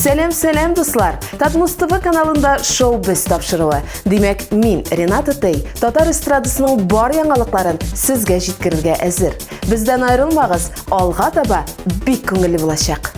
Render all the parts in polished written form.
Сәлам, сәлам, дуслар! Татмус ТВ каналында шоу без тапшыруы. Димәк, мин, Рената Тей, татар эстрадасының бар яңалыкларын сезгә җиткерергә әзер. Бездән аерылмагыз, алга таба бик күңелле булачак.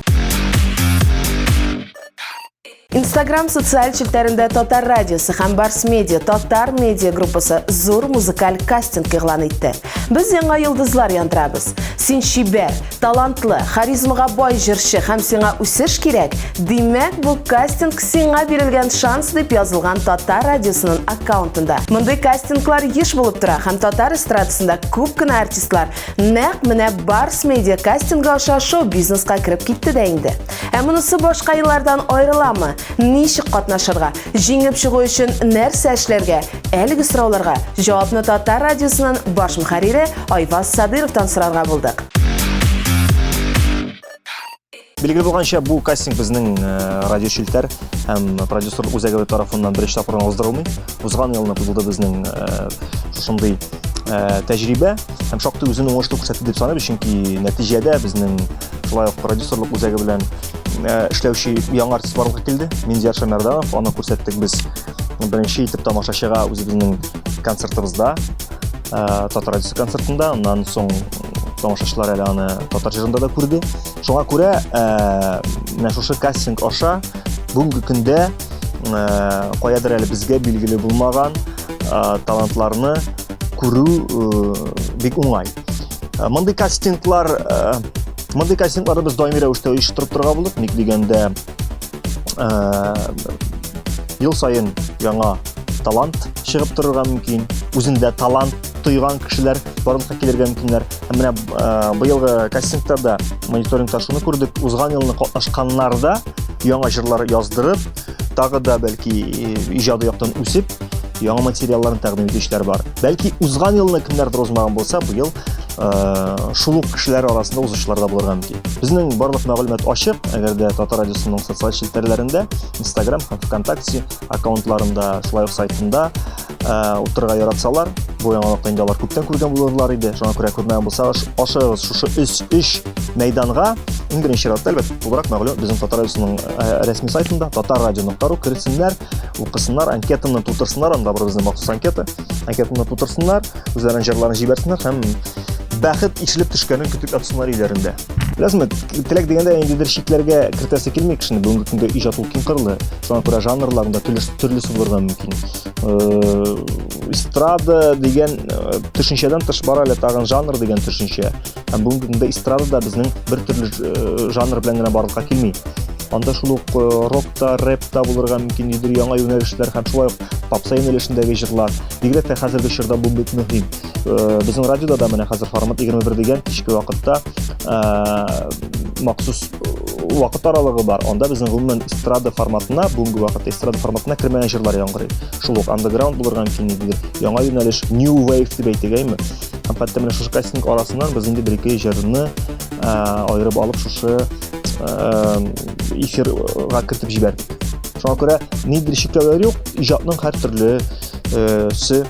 Инстаграм социаль челтәрендә Татар радиосы һәм Барс Медиа татар медиа группасы зур музыкаль кастинг игълан итте. Без яңа йолдызлар яндырабыз. Син чибәр, талантлы, харизмага бай җырчы һәм сиңа үсеш кирәк. Димәк, бу кастинг сиңа бирелгән шанс дип язылган Татар радиосының аккаунтында. Мондый кастинглар еш булып тора һәм татар эстрадасында күп кенә артистлар нәкъ менә Барс Медиа кастингы аша шоу-бизнеска кереп китте дә инде. Ә монысы башка еллардан аерыламы? Ничек катнашырга? Җиңеп чыгу өчен нәрсә эшләргә? Әлеге сорауларга җавапны Татар радиосының баш мөхәррире Айваз Садыровтан сорарга булдык. Билгеле булганча, бу кастинг безнең э, радио челтәр һәм продюсерлык үзәге тарафыннан беренче тапкыр гына уздырылмый. Узган елны булды безнең э, шушындый э, тәҗрибә һәм шактый үзен уңышлы күрсәтте дип саныйбыз, чөнки нәтиҗәдә безнең Шулай ук продюсерлык үзәге белән э, эшләүче яңа артист барлыкка килде. Минзияр Шәмәрданов, аны күрсәттек без беренче итеп тамашачыга үзебезнең концертыбызда, э, Татар радиосы концертында, аннан соң тамашачылар әле аны татар җырында да күрде. Шуңа күрә э, менә шушы кастинг аша бүгенге көндә каядыр әле безгә билгеле булмаган талантларны күрү бик уңай. Э, мондый кастинглар э, мондый кастингларны без даими рәвештә оештырып торырга булдык. Ник дигәндә, э, ел саен яңа талант чыгып торырга мөмкин. Үзендә талант тойган кешеләр барлыкка килергә мөмкиннәр. Һәм менә быелгы кастингта да мониторингта шуны күрдек. Узган елны катнашканнар да яңа җырлар яздырып, тагы да бәлки иҗади яктан үсеп, яңа материалларын тәкъдим итүчеләр бар. Бәлки узган елны кемнәрдер узмаган булса, быел э, шул ук кешеләр арасында узучылар да булырга мөмкин. Безнең барлык мәгълүмат ачык, әгәр дә Татар радиосының социаль челтәрләрендә, Instagram һәм ВКонтакте аккаунтларында, шулай ук сайтында э, утырырга яратсалар, бу яңалыкны инде алар күптән күргән булырлар иде. Шуңа күрә күрмәгән булсагыз, ашыгыгыз шушы өч өч мәйданга. Иң беренче чиратта, әлбәттә, тулырак мәгълүмат безнең Татар радиосының э, рәсми сайтында tatarradio.ru керсеннәр, укысыннар, анкетаны тутырсыннар, анда бар безнең махсус анкета. Анкетаны тутырсыннар, үзләренең җырларын җибәрсеннәр һәм бәхет ишелеп төшкәнен көтеп ятсыннар өйләрендә. Беләсезме, теләк дигәндә ниндидер чикләргә кертәсе килми кешене. Бүгенге көндә иҗат ул киң кырлы. Шуңа күрә жанрларында төрлесе булырга мөмкин. Э, эстрада дигән э, төшенчәдән тыш бар әле тагын жанр дигән төшенчә. Һәм бүгенге көндә эстрада да безнең бер төрле э, жанр белән генә барлыкка килми. Анда шул ук рок та, рэп та булырга мөмкин, ниндидер яңа юнәлешләр һәм шулай ук попса юнәлешендәге җырлар. Бигрәк тә хәзерге чорда бу бик мөһим. Безнең радиода да менә хәзер формат 21 дигән кичке вакытта махсус вакыт аралыгы бар. Анда безнең гомумән эстрада форматына, бүгенге вакытта эстрада форматына кермәгән җырлар яңгырый. Шул ук underground булырга мөмкин, ниндидер яңа юнәлеш, new wave дип әйтик, әйме? Һәм хәтта менә шушы кастинг арасыннан без инде бер-ике җырны аерып алып шушы эфирга кертеп җибәрдек. Шуңа күрә ниндидер чикләүләр юк, иҗатның һәр төрлесе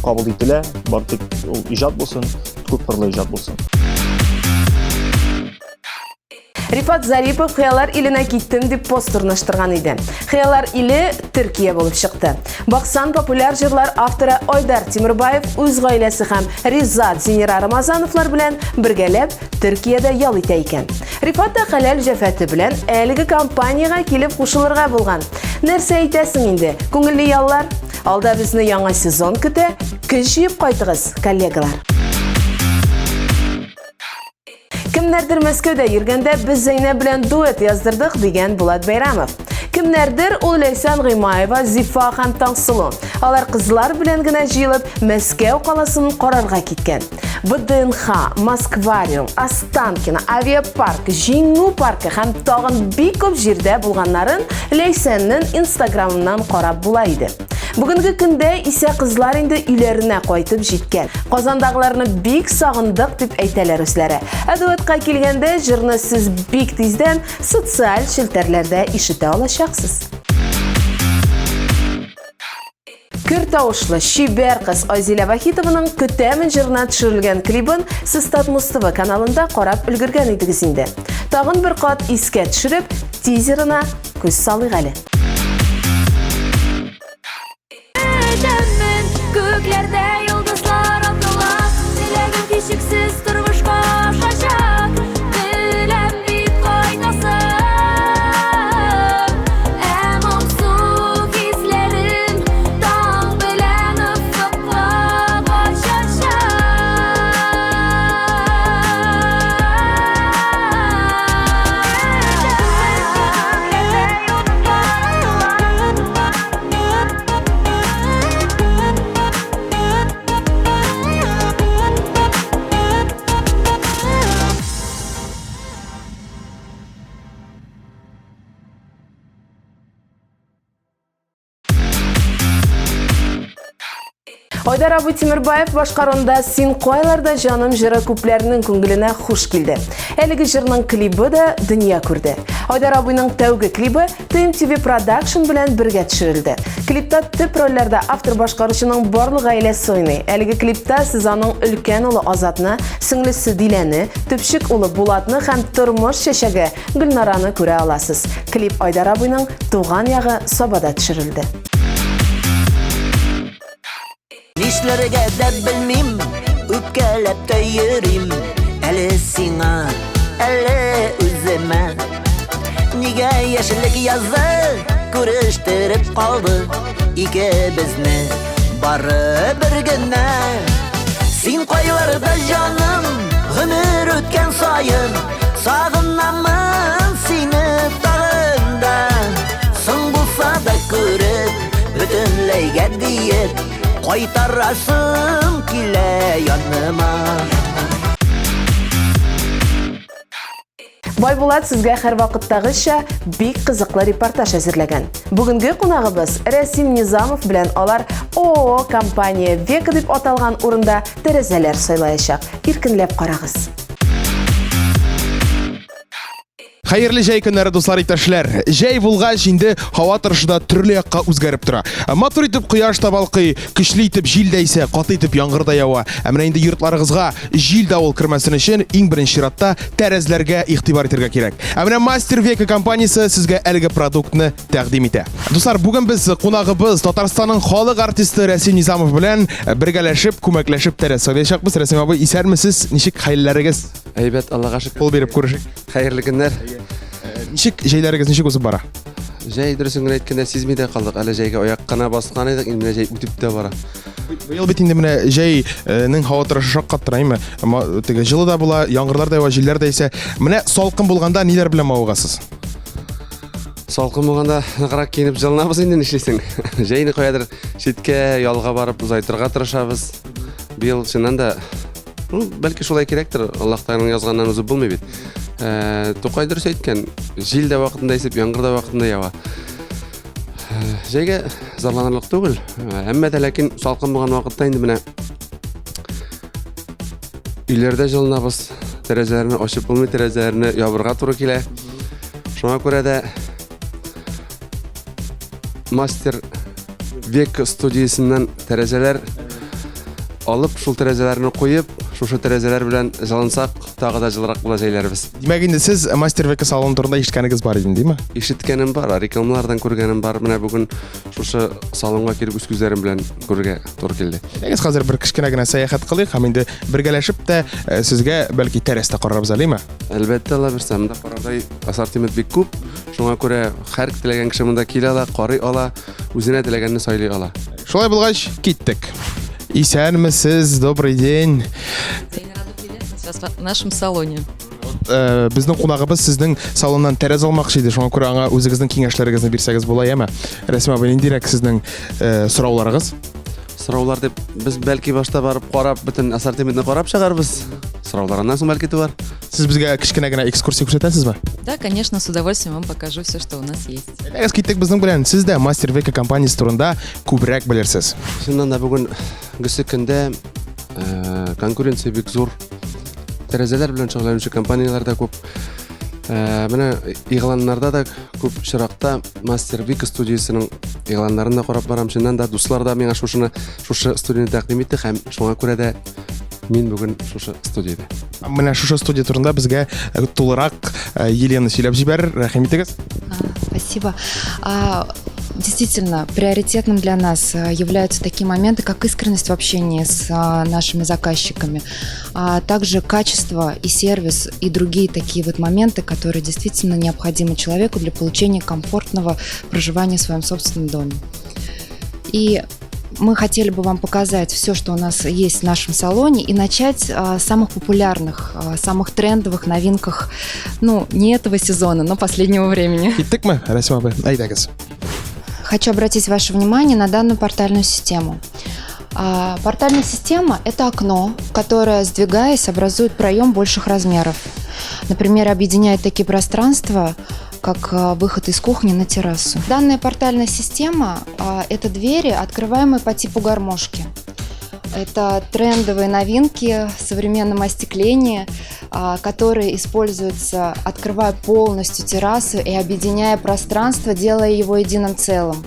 кабул ителә, бары тик ул иҗат булсын, күпкырлы иҗат булсын. Рифат Зарипов Хыяллар иленә киттем дип пост урнаштырган иде. Хыяллар иле Төркия булып чыкты. Баксан популяр җырлар авторы Айдар Тимирбаев үз гаиләсе һәм Ризат Зинира Рамазановлар белән бергәләп Төркиядә ял итә икән. Рифат та хәләл җәфәте белән әлеге компаниягә килеп кушылырга булган. Нәрсә әйтәсең инде? Күңелле яллар? Алда безне яңа сезон көтә. Көч җыеп кайтыгыз, коллегалар. Кемнәрдер Мәскәүдә йөргәндә без Зәйнәб белән дуэт яздырдык, дигән Булат Бәйрәмов. Кемнәрдер ул Ләйсән Гыймаева, Зифа һәм Таңсылу. Алар кызлар белән генә җыелып, Мәскәү каласын карарга киткән. ВДНХ, Москвариум, Останкино, Авиапарк, Җиңү паркы һәм тагын бик күп җирдә булганнарын Ләйсәннең Инстаграмыннан карап була иде. Бүгенге көндә исә кызлар инде өйләренә кайтып җиткән. Казандагыларны бик сагындык дип әйтәләр үзләре. Ә дуэтка килгәндә, җырны сез бик тиздән социаль челтәрләрдә ишетә алачаксыз. Көр тавышлы, чибәр кыз Айзилә Вахитованың Көтәмен җырына төшерелгән клибын сез Татмус ТВ каналында карап өлгергән идегез инде. Тагын бер кат искә төшереп, Тизерына күз салыйк әле. Көтәмен, күкләрдә йолдызлар атыла, Теләгем һичшиксез тормышка ашачак. Беләм бит кайтасың. Ә моңсу хисләрем таң белән офыкка Айдар абый Тимербаев башкаруында Син кайларда җаным җыры күпләрнең күңеленә хуш килде. Әлеге җырның клибы да дөнья күрде. Айдар абыйның тәүге клибы TMTV Production белән бергә төшерелде. Клипта төп рольләрдә автор-башкаручының барлык гаиләсе уйный. Әлеге клипта сез аның өлкән улы Азатны, сеңлесе Диләне, төпчек улы Булатны һәм тормыш чәчәге Гөлнараны күрә аласыз. Клип Айдар абыйның туган ягы Сабада төшерелде. Нишләргә дә белмим, үпкәләп тә йөрим. Әле сиңа, әле үземә. Нигә яшеллек язы күрештереп калды икебезне бары бер генә. Син кайларда җаным, гомер үткән саен сагынамын сине тагын да. Соң булса да күреп, бөтенләйгә диеп, кайтарасым килә яныма. Байбулат сезгә һәрвакыттагыча бик кызыклы репортаж әзерләгән. Бүгенге кунагыбыз Рәсим Низамов белән алар ООО компания Века дип аталган урында тәрәзәләр сайлаячак. Иркенләп карагыз. Хәерле җәй көннәре, дуслар, иптәшләр. Җәй булгач, инде һава торышы да төрле якка үзгәреп тора. Матур итеп кояш та балкый, көчле итеп җил дә исә, каты итеп яңгыр да ява. Ә менә инде йортларыгызга җил давыл кермәсен өчен иң беренче чиратта тәрәзләргә игътибар итәргә кирәк. Ә менә Мастер Века компаниясе сезгә әлеге продуктны тәкъдим итә. Дуслар, бүген без кунагыбыз Татарстанның халык артисты Рәсим Низамов белән бергәләшеп, күмәкләшеп тәрәз сайлаячакбыз. Рәсим абый, исәнмесез? Ничек хәлләрегез? Әйбәт, Аллага шөкер. Кул биреп күрешик. Хәерле көннәр. Ничек җәйләрегез ничек узып бара? Җәй дөресен генә әйткәндә сизми дә калдык. Әле җәйгә аяк кына баскан идек, инде менә җәй үтеп тә бара. Быел бит инде менә җәйнең һава торышы шаккаттыра, әйме? Теге җылы да була, яңгырлар да ява, җилләр дә исә. Менә салкын булганда ниләр белән мавыгасыз? Салкын булганда ныграк киенеп җылынабыз инде, нишлисең? Җәйне каядыр читкә ялга барып озайтырга тырышабыз. Быел чыннан да Ну, бәлки шулай кирәктер, Аллаһ Тәгаләнең язганнан узып булмый бит. Э, Тукай дөрес әйткән, җил дә вакытында исеп, яңгыр да вакытында ява. Э, җәйгә зарланырлык түгел, э, әмма дә ләкин салкын булган вакытта инде менә өйләрдә җылынабыз, тәрәзәләрне ачып булмый, тәрәзәләрне ябырга туры килә. Шуңа күрә дә Мастер Век студиясеннән тәрәзәләр алып, шул тәрәзәләрне куеп, шушы тәрәзәләр белән җылынсак, тагы да җылырак була җәйләребез. Димәк, инде сез Мастер Века салоны турында ишеткәнегез бар иде, димме? Ишеткәнем бар, рекламалардан күргәнем бар. Менә бүген шушы салонга килеп үз күзләрем белән күрергә туры килде. Әйдәгез хәзер бер кечкенә генә сәяхәт кылыйк һәм инде бергәләшеп тә э, сезгә бәлки тәрәз тә карарбыз әлеме? Әлбәттә, Алла бирсә, монда карардай ассортимент бик күп. Шуңа күрә һәр теләгән кеше монда килә ала, карый ала, үзенә теләгәнне сайлый ала. Шулай булгач, киттек. Исәнмесез, добрый день. День, рада приветствовать вас в нашем салоне. Э, безнең кунагыбыз сезнең салоннан тәрәз алмакчы иде, шуңа күрә аңа үзегезнең киңәшләрегезне бирсәгез була, яме? Рәсим абый, ниндирәк сезнең э, сорауларыгыз? Сораулар дип, без бәлки башта барып карап, бөтен ассортиментны карап чыгарбыз. Сораулар аннан соң бәлки туар. Сез безгә кечкенә генә экскурсия күрсәтәсезме? Да, конечно, с удовольствием вам покажу все, что у нас есть. Әйдәгез, киттек безнең белән. Сез дә Мастер Века компаниясе турында күбрәк белерсез. Чыннан да бүгенгесе көндә э, конкуренция бик зур. Тәрәзәләр белән шөгыльләнүче компанияләр дә күп. Э, менә игъланнарда да күп очракта Мастер Вика студиясенең игъланнарын да карап барам. Чыннан да дуслар да миңа шушыны, шушы студияне тәкъдим итте һәм шуңа күрә дә мин бүген шушы студиядә. Менә шушы студия турында безгә э, тулырак э, Елена сөйләп җибәрер. Рәхим итегез. Спасибо. Действительно, приоритетным для нас являются такие моменты, как искренность в общении с нашими заказчиками, а также качество и сервис, и другие такие вот моменты, которые действительно необходимы человеку для получения комфортного проживания в своем собственном доме. И мы хотели бы вам показать все, что у нас есть в нашем салоне, и начать с самых популярных, самых трендовых новинках, ну, не этого сезона, но последнего времени. Киттекме, Рәсим абый? Әйдәгез. Хочу обратить ваше внимание на данную портальную систему. Портальная система – это окно, которое, сдвигаясь, образует проем больших размеров. Например, объединяет такие пространства, как выход из кухни на террасу. Данная портальная система – это двери, открываемые по типу гармошки. Это трендовые новинки в современном остеклении, которые используются, открывая полностью террасу и объединяя пространство, делая его единым целым.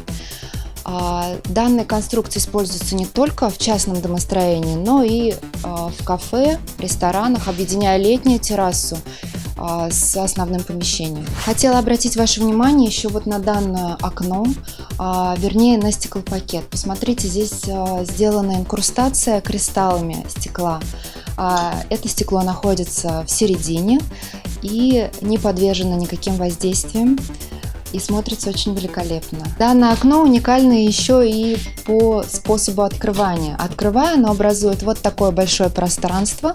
Данные конструкции используются не только в частном домостроении, но и в кафе, ресторанах, объединяя летнюю террасу с основным помещением. Хотела обратить ваше внимание еще вот на данное окно, вернее на стеклопакет. Посмотрите, здесь сделана инкрустация кристаллами стекла. Это стекло находится в середине и не подвержено никаким воздействиям и смотрится очень великолепно. Данное окно уникально еще и по способу открывания. Открывая, оно образует вот такое большое пространство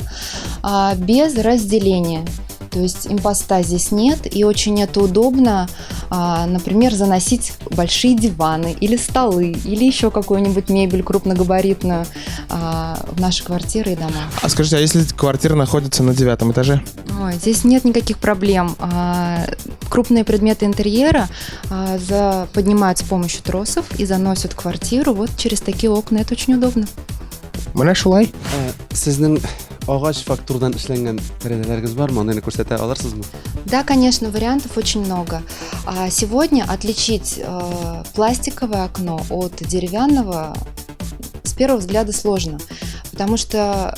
без разделения. То есть импоста здесь нет, и очень это удобно, например, заносить большие диваны или столы, или еще какую-нибудь мебель крупногабаритную в наши квартиры и дома. А скажите, а если квартира находится на 9 этаже? Ой, здесь нет никаких проблем. Крупные предметы интерьера поднимают с помощью тросов и заносят в квартиру вот через такие окна. Это очень удобно. Менә шулай. Сезнең агач фактурдан эшләнгән тәрәзәләрегез бармы? Аны күрсәтә алырсызмы? Да, конечно, вариантов очень много. Сегодня отличить пластиковое окно от деревянного с первого взгляда сложно, потому что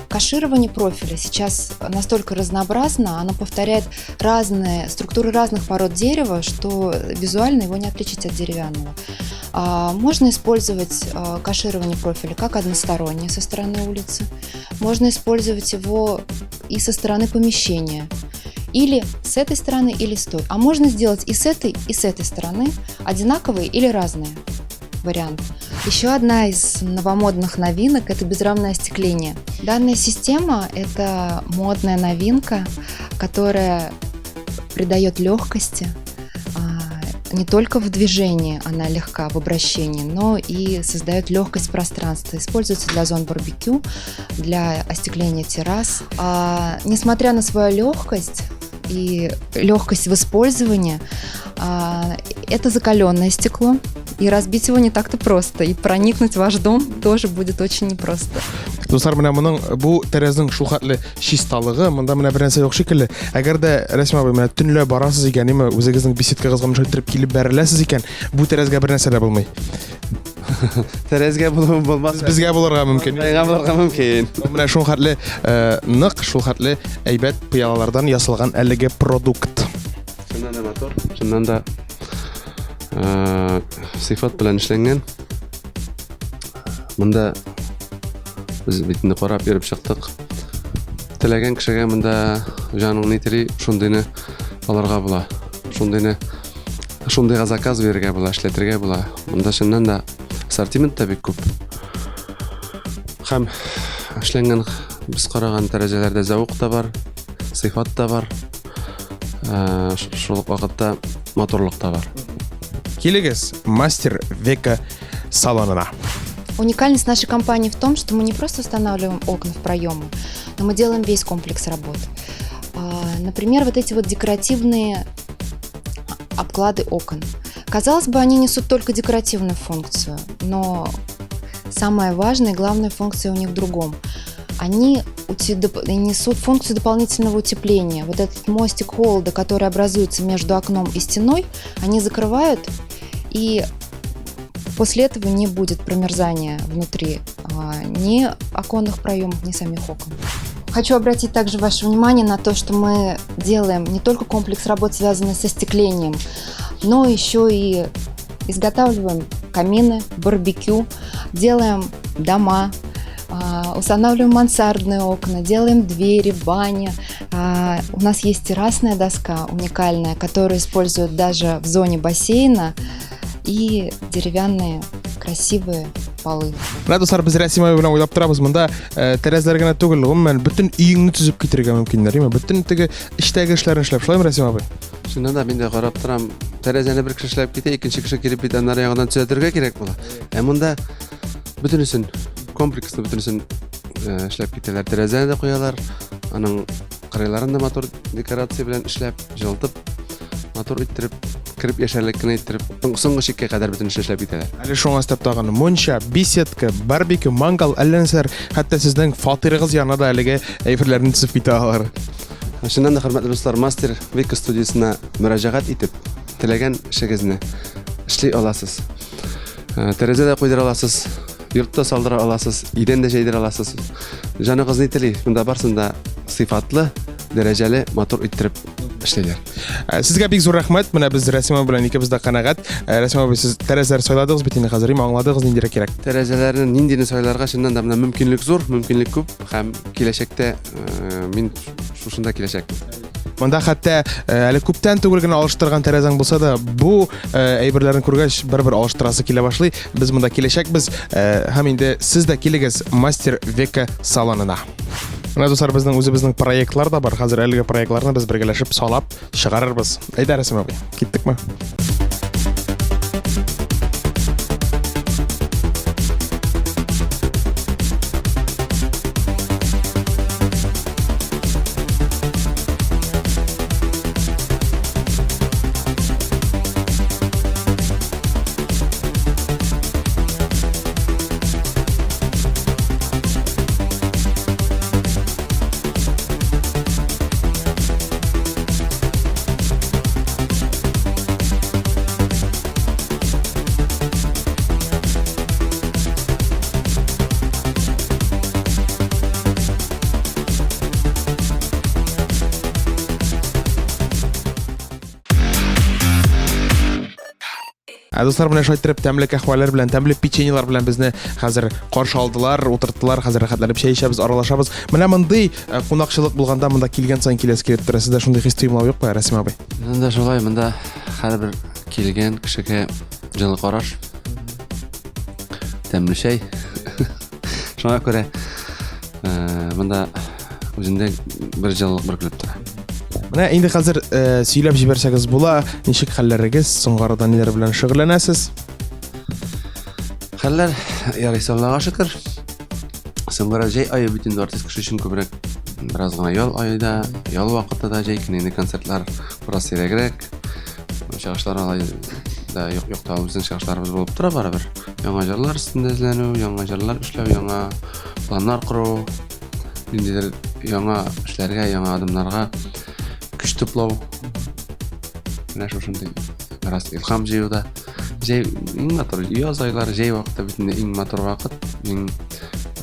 каширование профиля сейчас настолько разнообразно, оно повторяет разные структуры разных пород дерева, что визуально его не отличить от деревянного. Можно использовать каширование профиля как одностороннее со стороны улицы, можно использовать его и со стороны помещения, или с этой стороны, или с той. А можно сделать и с этой, и с этой стороны одинаковые или разные варианты. Еще одна из новомодных новинок – это безрамное остекление. Данная система – это модная новинка, которая придает легкости не только в движении, она легка в обращении, но и создает легкость пространства. Используется для зон барбекю, для остекления террас. Несмотря на свою легкость и легкость в использовании, это закаленное стекло, и разбить его не так-то просто, и проникнуть в ваш дом тоже будет очень непросто. Дуслар, менә моның бу тәрәзнең шул хәтле чисталыгы, монда менә бер нәрсә юк шикелле. Әгәр дә Рәсим абый, менә төнлә барасыз икән, әйме, үзегезнең беседкагызга мөшәй иттереп килеп бәреләсез икән, бу тәрәзгә бер нәрсә дә булмый. Тәрәзгә булуы булмас. Безгә булырга мөмкин. Безгә булырга мөмкин. Менә шул хәтле нык, шул хәтле әйбәт пыялалардан ясалган әлеге продукт. Чыннан да матур, чыннан да сыйфат белән эшләнгән. Монда без бит инде карап йөреп чыктык. Теләгән кешегә монда җаның ни тели, шундыйны алырга була. Шундыйга заказ бирергә була, эшләтергә була. Монда чыннан да ассортимент та бик күп. Һәм эшләнгән без караган тәрәзәләрдә зәвык та бар, сыйфат та бар. Шул ук вакытта матурлык та бар. Килегез Мастер века салонына. Уникальность нашей компании в том, что мы не просто устанавливаем окна в проемы, но мы делаем весь комплекс работ. Например, вот эти вот декоративные обклады окон. Казалось бы, они несут только декоративную функцию, но самая важная и главная функция у них в другом. Они несут функцию дополнительного утепления. Вот этот мостик холода, который образуется между окном и стеной, они закрывают, и после этого не будет промерзания внутри, ни оконных проемов, ни самих окон. Хочу обратить также ваше внимание на то, что мы делаем не только комплекс работ, связанный с остеклением, но еще и изготавливаем камины, барбекю, делаем дома, а, устанавливаем мансардные окна, делаем двери, бани. А, у нас есть террасная доска уникальная, которую используют даже в зоне бассейна и деревянные красивые полы. Менә дуслар, без Рәсим абый белән уйлап торабыз, монда э, тәрәзәләр генә түгел, гомумән бөтен өеңне төзеп китерергә мөмкиннәр, әйме? Бөтен теге эчтәге эшләрен эшләп, шулаймы Рәсим абый? Чыннан да мин дә карап торам, тәрәзәне бер кеше эшләп китә, икенче кеше килеп бит аннары яңадан төзәтергә кирәк була. Ә монда бөтенесен комплексно бөтенесен э, эшләп китәләр. Тәрәзәне дә куялар, аның кырыйларын да матур декорация белән эшләп, җылытып, матур иттереп, кереп яшәрлек кенә иттереп, соңгы чиккә кадәр бөтен эшне эшләп китәләр. Әле шуңа өстәп тагын мунча, беседка, барбекю, мангал, әллә нәрсәләр, хәтта сезнең фатирыгыз янына да әлеге әйберләрне төзеп китә алар. Чыннан да, хөрмәтле дуслар, Мастер Века студиясенә мөрәҗәгать итеп, теләгән эшегезне эшли аласыз. Э, тәрәзә дә куйдыра аласыз, йорт та салдыра аласыз, идән дә җәйдерә аласыз. Җаныгыз ни тели, монда барсын да сыйфатлы, дәрәҗәле, матур иттереп эшлиләр. Э, сезгә бик зур рәхмәт. Менә без Рәсим абый белән икебез дә канәгать. Э, Рәсим абый, сез тәрәзәләр сайладыгыз бит инде хәзер, аңладыгыз ниндирәк кирәк. Тәрәзәләрне ниндине сайларга чыннан да менә мөмкинлек зур, мөмкинлек күп һәм киләчәктә мин шушында киләчәкмен. Монда хәтта э, әле күптән түгел генә алыштырган тәрәзәң булса да, бу э, әйберләрне күргәч, бер-бер алыштырасы килә башлый. Без монда киләчәкбез э, һәм инде сез дә килегез Мастер века салонына. Менә дуслар, безнең үзебезнең проектлар да бар. Хәзер әлеге проектларны без бергәләшеп салап чыгарырбыз. Әйдә, Рәсим абый, киттекме? Ә дуслар, менә шулай иттереп тәмле кәһвәләр белән, тәмле печеньелар белән безне хәзер каршы алдылар, утырттылар. Хәзер рәхәтләнеп чәй эчәбез, аралашабыз. Менә мондый э, кунакчылык булганда монда килгән саен киләсе килеп тора. Сездә шундый хис тоемлау юкмы, Рәсим абый? Монда шулай, монда һәрбер килгән кешегә җылы караш, тәмле чәй. Шуңа күрә э, монда үзендә бер җылылык бөркелеп тора. Менә инде хәзер э, сөйләп җибәрсәгез була, ничек хәлләрегез, соңгы арада ниләр белән шөгыльләнәсез? Хәлләр ярыйсы Аллага шөкер. Соңгы ара җәй ае бит инде артист кеше өчен күбрәк бераз гына ял ае да, ял вакыты да җәй көне инде концертлар бераз сирәгрәк. Чыгышлар алай да юк юк та безнең чыгышларыбыз булып тора барыбер. Яңа җырлар өстендә эзләнү, яңа җырлар эшләү, яңа планнар кору, ниндидер яңа эшләргә, яңа адымнарга көч туплау. Менә шушындый бераз илһам җыю да. Җәй иң матур, яз айлары, җәй вакыты бит инде иң матур вакыт. Иң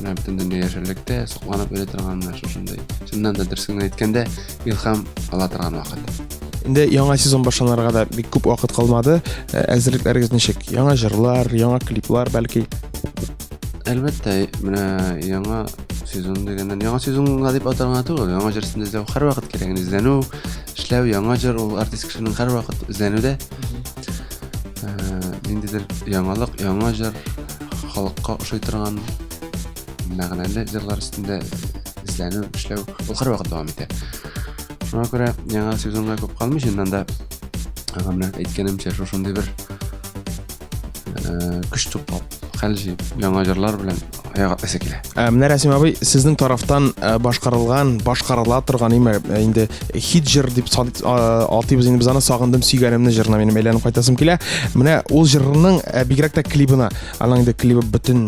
менә бөтен дөнья яшеллектә, сокланып йөри торган менә шушындый. Чыннан да дөресен генә әйткәндә, илһам ала торган вакыт. Инде яңа сезон башланырга да бик күп вакыт калмады. Э, әзерлекләрегез ничек? Яңа җырлар, яңа клиплар бәлки? Әлбәттә, менә яңа сезон дигәннән, яңа сезонга дип атарга түгел, яңа җыр өстендә эзләү һәрвакыт кирәк. Эзләнү, эшләү, яңа җыр ул артист кешенең һәрвакыт эзләнүдә. Э, ниндидер яңалык, яңа җыр, халыкка ошый торган мәгънәле җырлар өстендә эзләнү, эшләү ул һәрвакыт дәвам итә. Шуңа күрә яңа сезонга күп калмый, чыннан да аңа менә әйткәнемчә шушындый бер э, көч туплап, хәл җыеп, яңа җырлар белән аяк атлыйсы килә. Ә, менә Рәсим абый, сезнең тарафтан э, башкарылган, башкарыла торган име, э, инде хит җыр дип атыйбыз инде без аны сагындым сөйгәнемне җырына минем әйләнеп кайтасым килә. Менә ул җырның бигрәк тә клибына, аның инде клибы бөтен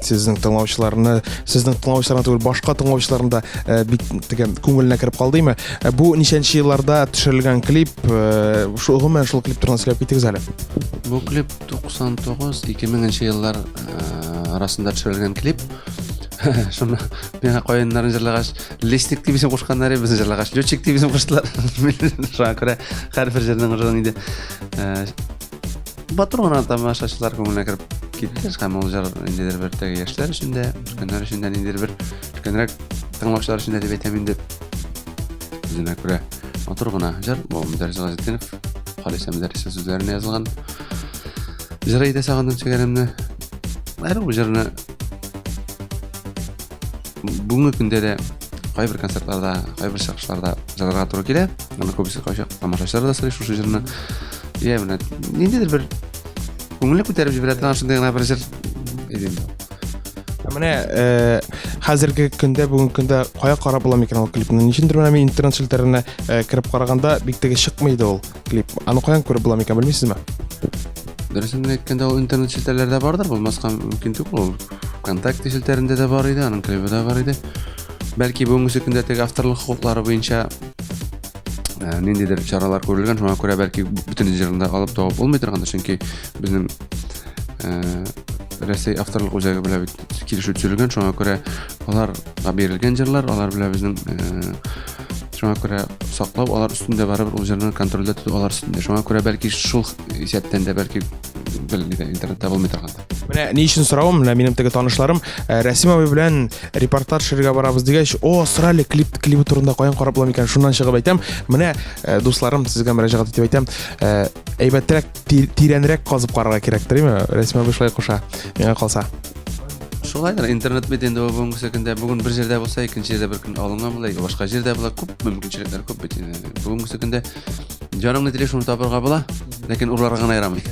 сезнең тыңлаучыларны, сезнең тыңлаучыларны түгел, башка тыңлаучыларны да бик теге күңеленә кереп калды име. Бу ничәнче елларда төшерелгән клип, шул гомумән шул клип турында сөйләп китегез әле. Бу клип 99-2000 еллар арасында төшерелгән клип. Шуны миңа каеннарын җырлагач, лесник дип исем кушканнар иде, безне җырлагач, летчик дип исем куштылар. Шуңа күрә һәрбер җырның уже инде э, батыр гына тамашачылар күңеленә кереп китте. Һәм ул җыр ниндидер бер теге яшьләр өчен дә, өлкәннәр өчен дә ниндидер бер өлкәнрәк тыңлаучылар өчен дә дип әйтәм инде. Үзенә күрә матур гына җыр. Бу Мөдәррис Газетдинов, Халисә Мөдәррисов сүзләренә язылган. Җыр әйтә сагындым сөйгәнемне. Әле бу җырны бүгенге көндә дә кайбер концертларда, кайбер чыгышларда җырларга туры килә. Аны күбесе кайчак тамашачылар да сорый шушы җырны. Я менә ниндидер бер күңелне күтәреп җибәрә торган шундый гына бер җыр иде инде. Ә менә э, хәзерге көндә, бүгенге көндә кая карап була микән ул клипны? Ничендер менә мин интернет челтәренә э, кереп караганда бик теге чыкмый иде ул клип. Аны каян күреп була микән, белмисезме? Дөресен генә әйткәндә, ул интернет челтәрләрдә бардыр, булмаска мөмкин түгел. Ул ВКонтакте челтәрендә дә бар иде, аның клибы да бар иде. Бәлки бүгенге көндә теге авторлык хокуклары буенча э, ниндидер чаралар күрелгән, шуңа күрә бәлки бөтен җырын да алып табып булмый торгандыр, чөнки безнең э, Рәсәй авторлык үзәге белән бит килешү төзелгән, шуңа күрә аларга бирелгән җырлар, алар белән безнең э, шуңа күрә саклау алар өстендә барыбер ул җырны контрольдә тоту алар өстендә. Шуңа күрә бәлки шул исәптән дә бәлки белми интернетта булмый торгандыр. Менә ни өчен соравым, менә минем теге танышларым э, Рәсим абый белән репортаж төшерергә барабыз дигәч, о, сора әле клип клибы турында каян карап була микән? Шуннан чыгып әйтәм. Менә э, дусларым, сезгә мөрәҗәгать итеп әйтәм, әйбәтрәк тирәнрәк казып карарга кирәктер, әйме? Рәсим абый шулай куша, миңа калса. Шулайдыр, интернет бит инде ул бүгенге көндә бүген бер җирдә булса, икенче җирдә бер көн алынган була, башка җирдә була, күп мөмкинчелекләр күп бит инде. Бүгенге көндә җаның ни тели шуны табырга була, ләкин урларга гына ярамый.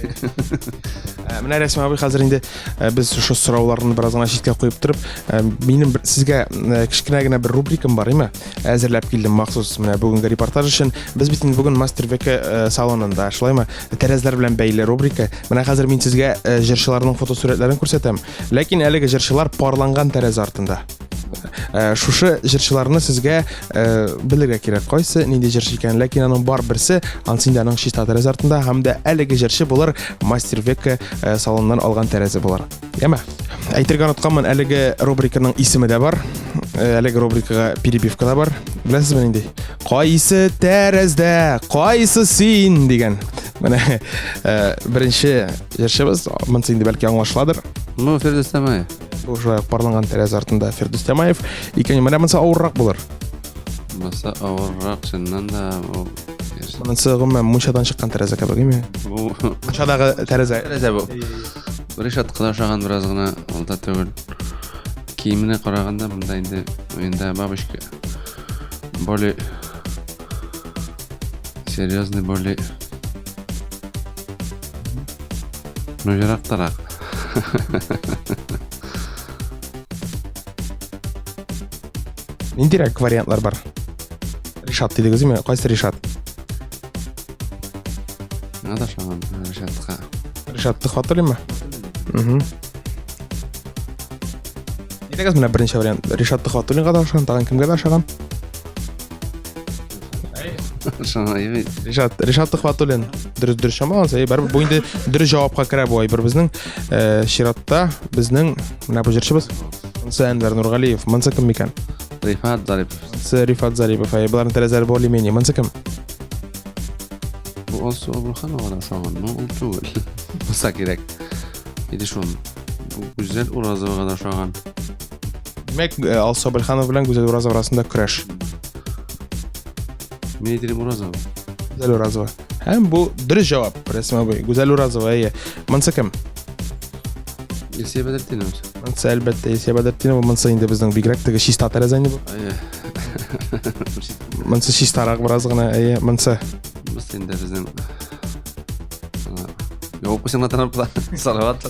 Ә, менә Рәсим абый хәзер инде ә, без шушы сорауларны бераз гына читкә куеп торып, ә, минем бер, сезгә кечкенә генә бер рубрикам бар, әйме? Әзерләп килдем махсус менә бүгенге репортаж өчен. Без бит инде бүген Мастер века э, салонында, шулаймы? Тәрәзләр белән бәйле рубрика. Менә хәзер мин сезгә э, җырчыларның фотосурәтләрен күрсәтәм. Ләкин әлеге җырчылар парланган тәрәзә артында. Э, шушы җырчыларны сезгә белергә кирәк, кайсы нинди җырчы икән. Ләкин аның бар берсе, анысы инде аның чиста тәрәзә артында һәм дә әлеге җырчы булыр Мастер века салоныннан алган тәрәзә булыр. Яме. Әйтергә онытканмын, әлеге рубриканың исеме дә бар. Э, әлеге рубрикага перебивка да бар. Беләсезме нинди? Кайсы тәрәздә, кайсы син дигән. Менә э, беренче җырчыбыз, монысы инде бәлки аңлашыладыр. Ну, Фирдүс Тямаев. Бу шулай ук парланган тәрәзә артында Фирдүс Тямаев. Икән, менә монысы авыррак булыр. Монысы авыррак, чыннан да бу. Монысы гомумән мунчадан чыккан тәрәзә кебек, әйме? Бу мунчадагы тәрәзә. Тәрәзә бу. Ришатка да ошаган бераз гына, ул да түгел. Киеменә караганда монда инде уенда бабочка более серьезный, более ну ерактарак. Ниндирәк вариантлар бар? Ришат дидегез, әйме? Кайсы Ришат? Миңа да ошаган Ришатка. Ришат Төхвәтуллинмы? Угу. Әйдәгез менә беренче вариант. Ришат Төхвәтуллинга да ошаган, тагын кемгә дә ошаган? Ришат, Ришат Төхвәтуллин. Дөрес дөрес чамалагыз. Әй, барыбер бу инде дөрес җавапка керә бу әйбер безнең. Э, чиратта безнең менә бу җырчыбыз. Монысы Әнвәр Нургалиев. Монысы кем микән? Рифат Зарипов. Монысы Рифат Зарипов. Әй, боларның тәрәзәләре более-менее. Монысы кем? Бу Алсу Абылханова да ошаган, но ул түгел. Булса кирәк. Иде шул. Бу Гүзәл Уразовага да ошаган. Димәк, э, Алсу Абылханова белән Гүзәл Уразова арасында көрәш. Мин әйтер Уразова. Гүзәл Уразова. Һәм бу дөрес җавап, Рәсим абый. Гүзәл Уразова, әйе. Монысы кем? Илсөя Бәдретдинова. Монысы әлбәттә Илсөя Бәдретдинова. Монысы инде безнең бигрәк теге чиста тәрәзә инде бу. Әйе. Монысы чистарак бераз гына, әйе, монысы. Монысы инде безнең Ябып куйсаң да танып була. Салават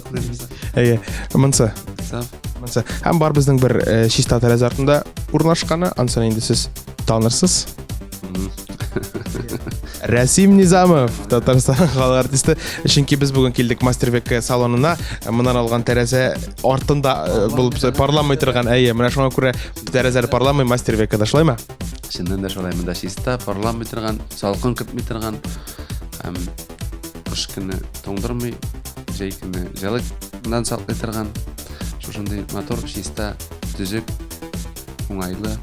Әйе, монысы. Монысы. Һәм бар безнең бер э, чиста тәрәзә артында урнашканы, ансын инде сез танырсыз. Рәсим Низамов, Татарстан халык артисты. Чөнки без бүген килдек Мастер Век салонына. Моннан алган тәрәзә артында э, булып парламый торган. Әйе, менә шуңа күрә тәрәзәләр парламый Мастер Векта, шулаймы? Чыннан да шулай, монда чиста, парламый торган, салкын кертми торган. Һәм кыш көне туңдырмый, җәй көне җылыдан саклый торган. Шушындый матур, чиста. Төзек, уңайлы,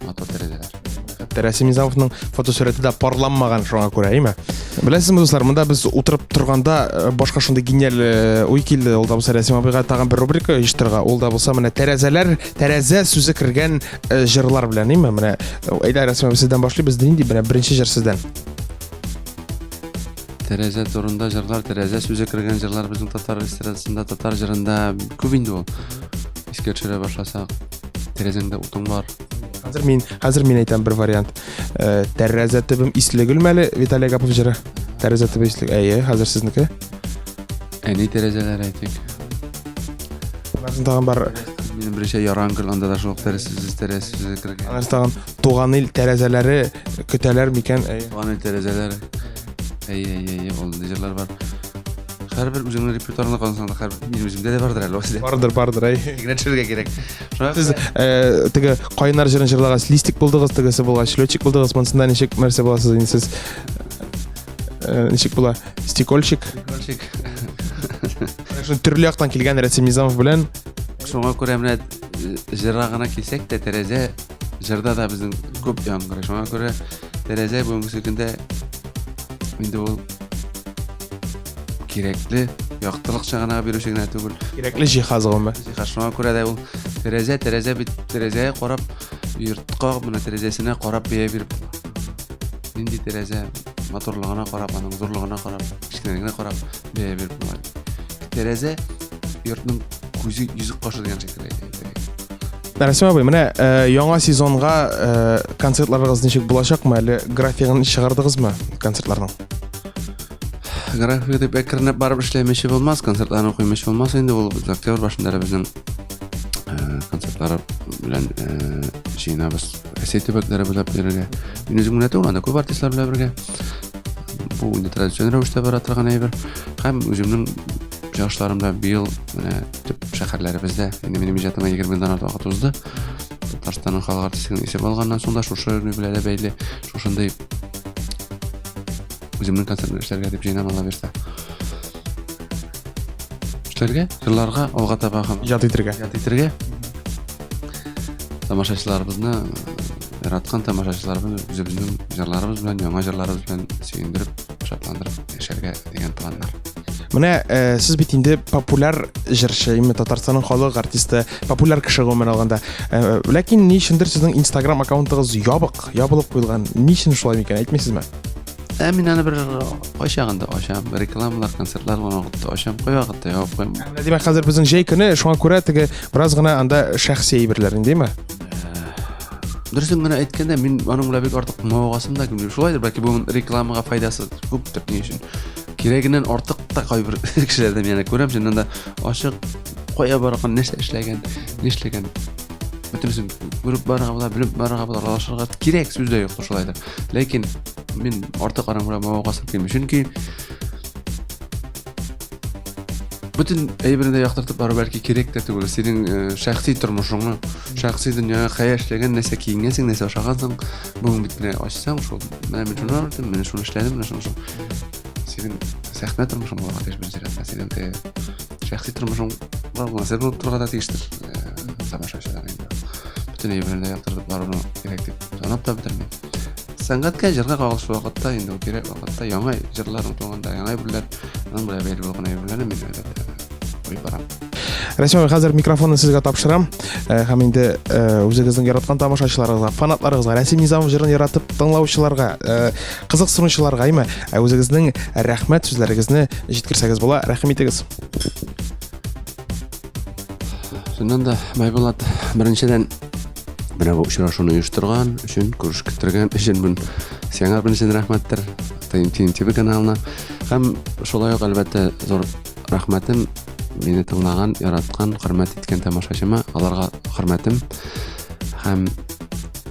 матур тәрәзәләр. Хәтта Рәсим Низамовның фотосурәте дә парланмаган шуңа күрә, әйме? Беләсезме, дуслар, монда без утырып торганда э, башка шундый гениаль э, уй килде. Ул да булса Рәсим абыйга тагын бер рубрика оештырырга. Ул да булса менә тәрәзәләр, тәрәзә сүзе кергән э, җырлар белән, әйме? Менә әйдә Рәсим абый сездән башлыйбыз. Нинди менә беренче җыр сездән? Тәрәзә турында җырлар, тәрәзә сүзе кергән җырлар безнең татар эстрадасында, татар җырында күп инде ул. Искә төшерә башласак, тәрәзәңдә утың бар. Хәзер мин, хәзер мин әйтәм бер вариант. Э, тәрәзә төбем исле гөлмәле, Виталий Агапов җыры. Тәрәзә төбе исле. Әйе, хәзер сезнеке. Әни тәрәзәләр әйтик. Аннан тагын бар. Минем беренче яран гөл, анда да шул ук тәрәзә сүзе, тәрәзә сүзе кергән. Аннан тагын туган ил тәрәзәләре көтәләр микән? Әйе. Туган ил тәрәзәләре. Әйе, әйе, әйе, ул җырлар бар. Һәрбер үзеңнең репертуарыңда калсаң да, һәрбер минем үземдә дә бардыр әле. Бардыр, бардыр, әйе. Генә төшерергә кирәк. Шуңа Сез э, теге кайнар җырын җырлагач, листик булдыгыз, тегесе булгач, летчик булдыгыз, монсында ничек нәрсә буласыз инде сез? Э, ничек була? Стекольщик. Стекольщик. Шуны төрле яктан килгән Рәсим Низамов белән Шуңа күрә менә э, җырга гына килсәк тә, тәрәзә җырда да безнең күп яңгырый. Шуңа күрә тәрәзә бүгенге көндә инде ул кирәкле яктылык чыганагы бирүче генә түгел. Кирәкле җиһаз гомумән. Җиһаз. Шуңа күрә дә ул тәрәзә, тәрәзә бит тәрәзәгә карап йортка менә тәрәзәсенә карап бәя биреп була. Нинди тәрәзә матурлыгына карап, аның зурлыгына карап, кечкенәлегенә карап бәя биреп була. Тәрәзә йортның күзе йөзек кашы дигән шикелле. Рәсим абый, менә э, яңа сезонга э, концертларыгыз ничек булачакмы? Әле графигын чыгардыгызмы концертларның? График дип әкренләп барып эшләмичә булмас, концертларны куймыйча булмас инде ул без октябрь башында әле безнең э, концертлар белән э, җыенабыз Россия төбәкләре буйлап йөрергә. Мин үзем генә түгел, анда күп артистлар белән бергә. Бу инде традицион рәвештә бара торган әйбер. Һәм үземнең чыгышларым да быел менә төп шәһәрләребездә, инде минем иҗатыма 20 елдан артык вакыт узды. Татарстанның халык артистлыгын исәп алганнан соң да шушы ни белән дә бәйле шушындый үземнең концертны эшләргә дип җыенам Алла бирсә. Эшләргә, җырларга, алга таба һәм иҗат итәргә. Иҗат итәргә. Тамашачыларыбызны яраткан тамашачыларыбызны үзебезнең җырларыбыз белән, яңа җырларыбыз белән сөендереп, шатландырып яшәргә дигән планнар. Менә э, сез бит инде популяр җырчы, именно Татарстанның халык артисты, популяр кеше гомумән алганда. Э, ләкин ни өчендер сезнең Instagram аккаунтыгыз ябык, ябылып куелган. Ни өчен шулай микән, әйтмисезме? Ә мин аны бер кайчагында ачам, рекламалар, концертлар булган вакытта ачам, кайвакытта ябып куям. Менә димәк, хәзер безнең җәй көне, шуңа күрә теге бераз гына анда шәхси әйберләр инде, димме? Дөресен генә әйткәндә, мин аның белән бик артык мавыгасым да килми. Шулайдыр, бәлки бүген рекламага файдасы күптер, ни өчен. Кирәгеннән артык та кайбер кешеләрдә мин күрәм, чыннан да ачык кая барган, нәрсә эшләгән, нишләгән. Бөтенесен күреп барырга була, белеп барырга була, аралашырга кирәк, сүз дә юк, шулайдыр. Ләкин мин артык аның белән мавыгасым килми, чөнки бөтен әйберне дә яктыртып бару бәлки кирәк тә түгел. Синең э, шәхси тормышыңны, шәхси дөньяңа кая эшләгән, нәрсә киенгәнсең, нәрсә ашагансың, бүген бит менә ачсаң, шул, менә мин шуны алдым, менә шуны эшләдем, менә шуны. Синең сәхнә тормышың булырга тиеш беренче рәттә. Синең теге шәхси тормышың мөнәсәбәт булып торырга да тиештер. Э, тамашачылар инде. Бөтен әйберне дә яктыртып баруны кирәк дип санап та бетермим. Сәнгатькә җырга кагылышлы вакытта инде ул кирәк вакытта яңа җырлар туганда, яңа әйберләр, аның белән бәйле булган әйберләрне мин әлбәттә куеп барам. Рәсим абый, хәзер микрофонны сезгә тапшырам. Э, һәм инде э, үзегезнең яраткан тамашачыларыгызга, фанатларыгызга, Рәсим Низамов җырын яратып тыңлаучыларга, э, кызыксынучыларга, әйме, үзегезнең рәхмәт сүзләрегезне җиткерсәгез була. Рәхим итегез. Чыннан да, Байбулат, беренчедән, менә бу очрашуны оештырган өчен, күрешкетергән өчен мин сиңа беренчедән рәхмәттер, TNT TV каналына. Һәм шулай ук, әлбәттә, зур рәхмәтем мине тыңлаган, яраткан, хөрмәт иткән тамашачыма, аларга хөрмәтем. Һәм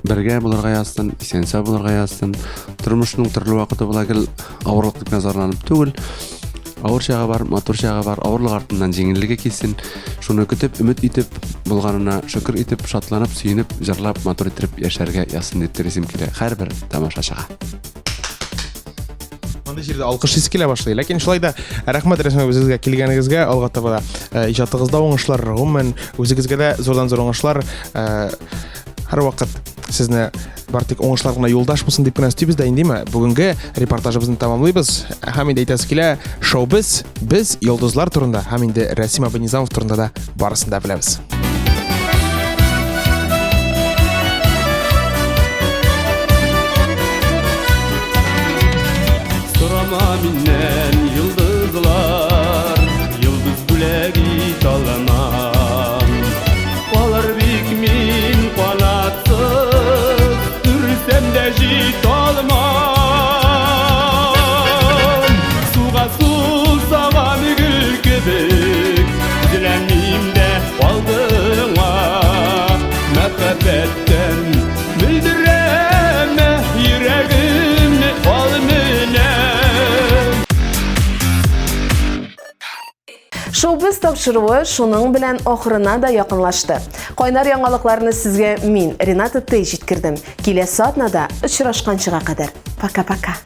бергә булырга язсын, исән-сау булырга язсын. Тормышның төрле вакыты була, гел авырлык дип назарланып түгел. Авыр чагы бар, матур чагы бар, авырлык артыннан җиңеллеге килсен. Шуны көтеп, өмет итеп, булганына шөкер итеп, шатланып, сөенеп, җырлап, матур итеп яшәргә язсын дип телисем килә һәрбер тамашачыга. Мондый җирдә алкыш хисе килә башлый. Ләкин шулай да рәхмәт Рәсмә үзегезгә килгәнегезгә, алга таба да э, иҗатыгызда уңышлар, гомумән үзегезгә дә зурдан зур уңышлар. Э, һәрвакыт сезне бар тик уңышлар гына юлдаш булсын дип кенә өстибез дә индеме? Бүгенге репортажыбызны тәмамлыйбыз. Һәм инде әйтәсе килә, шоу без, без йолдызлар турында һәм инде Рәсим абый Низамов турында да барысын да беләбез. Сорама миннән йолдызлар, йолдыз бүләк ит аламам. Алар бик мин канатсыз, Үрсәм дә җит алмам. Суга сусаган гөл кебек, Өзеләмим дә алдыңа. Мәхәббәттән мөлдерәмә йөрәгемне ал менә. Шоу-біз тапшыруы шуның белән ахырына да якынлашты. Кайнар яңалыкларны сезгә мин, Рената Тей җиткердем. Киләсе атнада очрашканчыга кадәр. Пока-пока.